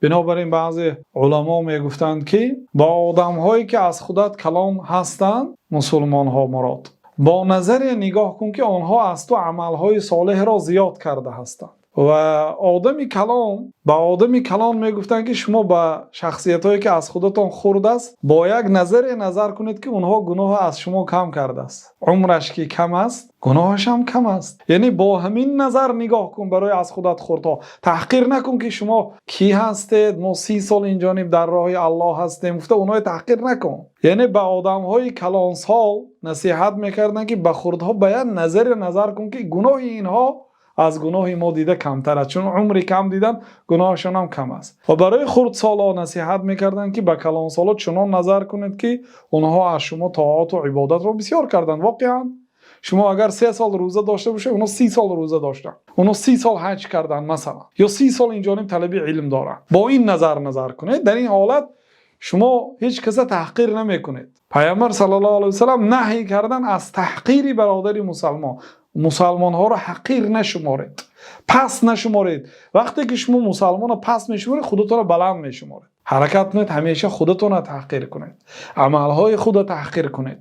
Бинобар ин баъзе уламо мегуфтанд, ки ба одамҳое ки аз худат калон ҳастанд, мусулмонҳо мурод, бо назаре нигоҳ кун, ки онҳо аз ту амалҳои солеҳро зиёд карда ҳастанд. Ва одами калон ба одами калон мегуфтанд, ки шумо ба шахсиятҳое ки аз худатон хурд аст, бо як назаре назар кунед, ки онҳо гуноҳ аз шумо кам кардааст. Умраш ки кам аст, гуноҳаш ҳам кам аст. Яъне бо ҳамин назар нигоҳ кун барои аз худат хурдҳо. Таҳқир накун, ки шумо кӣ ҳастед, мо 30 сол инҷониб дар роҳи Аллоҳ ҳастем, гуфта онҳоро таҳқир накун. Яъне ба одамҳои калонсол насиҳат мекарданд, ки ба хурдҳо ба як назаре назар кун, ки гуноҳи инҳо аз гуноҳи мо дида камтар аст. Чун умре кам диданд, гуноҳашон ҳам кам аст. Ва барои хурдсолон насиҳат мекарданд, ки ба калонсолон чунон назар кунед, ки онҳо аз шумо тоат ва ибодатро бисёр карданд. Воқеан шумо агар 3 сол рӯза дошта бошед, онҳо 30 сол рӯза доштанд. Онҳо 30 сол ҳаҷ карданд, масалан. Ё 30 сол инҷониб талаби илм доранд. Бо ин назар назар кунед. Дар ин ҳолат шумо ҳеҷ касро таҳқир намекунед. Паёмбар саллаллоҳу алайҳи васаллам наҳй карданд аз таҳқири бародари мусулмон. Мусулмонҳоро ҳақир нашморед. Пас нашморед. Вақте ки шумо мусулмонро пас мешморед, худатонро баланд мешморед. Ҳаракат кунед, ҳамеша худатонро таҳқир кунед. Амалҳои худро таҳқир кунед.